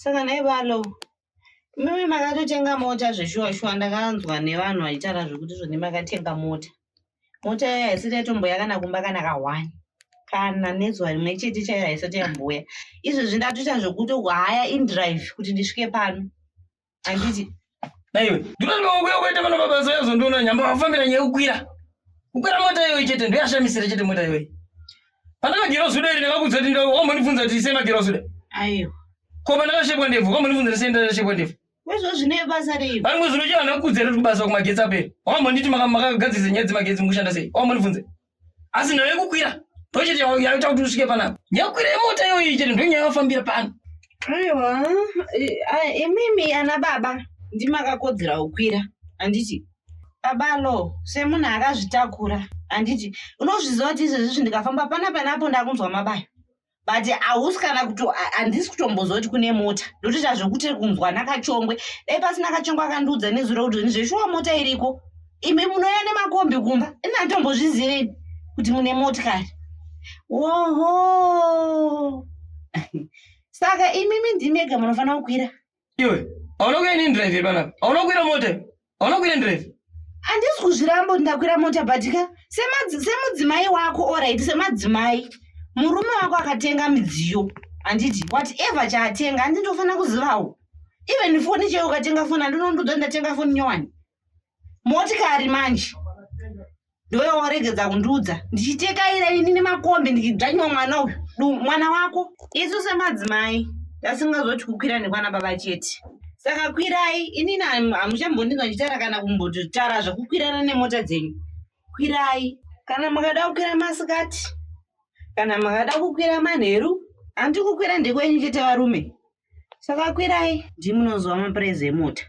Saka nhai balo, imimi makatotenga mota zveshuwa shuwa ndakanzwa nevanhu vachitaura zvekuti zvoni makatenga mota. Mota iya haisati yatomboya kana kumba kana kahwani. Kana nezuva rimwe chete chaiyo haisati yamboya. Izvezvi ndatoita zvekutohaya indrive kuti ndisvike pano. Handiti Naiwe, ndinoda kuuya kuita vana baba zayazondiona nyamba wafambira nyaya yekukwira. Kukwira mota iyoyi chete ndoyashamisira chete mota iyoyi. Pandakagera zuda iri ndakakudza kuti wambondibvunza kuti sei magera zuda. Aiwa. Ko pandakashepwa ndebvu wambondibvunza kuti sei ndakashepwa ndebvu. Wezvo zvine basa rei? Pamwe zino chana kudza iri kubasa kumagetsi apera. Wambonditi makagadzirisa nyaya dzemagetsi mukushanda sei? Wambondibvunza. Asi nhau yekukwira ndochete yaita kuti usvike panapa. Nyaya yekukwira yemota iyoyi chete ndonyaya yawafambira pano. Aiwa, imimi ana baba ndimakakodzera kukwira handiti? Baba lo semunhu akazvitakura handiti unozviziva kuti izvezvi ndikafamba panapa napo ndakunzwa mabayo but hausi kana kuto handisi kutomboziva kuti kune mota ndotoita zvekuti kunzwa nakachongwe dai pasina kachongwe akandiudza nezuro kuti zveshuwa mota iriko imi munouya nemakombi kumba ini handitombozvizivei kuti mune motikari woho saka imimi ndimega munofanira kukwira Iwe, hauna kuya ini drive panapa. Hauna kukwira mota. Hauna kukwira drive. Handisi kuzviramba kuti ndakwira mota but ka semudzimai wako alright semadzimai murume wako akatenga midziyo handiti whatever chaatenga handiti ndofanira kuzivawo even foni chaiyo ukatenga foni handinondiudza kuti ndatenga foni nyowani motikari manje ndoyawaregedza kundiudza ndichitekaira ini nemakombi ndichidzvanyiwa mwana uyu mwana wako isu semadzimai tasingazoti kukwira nekwana baba chete saka kwirai inini hamuchambondinzwa ndichitara kana kumbotara zvekukwirana nemota dzenyu kwirai kana mukada kukwira masikati kana makada kukwira manheru handi kukwira ndekwenyu chete varume saka kwirai ndimunonzwa mapurezi emota.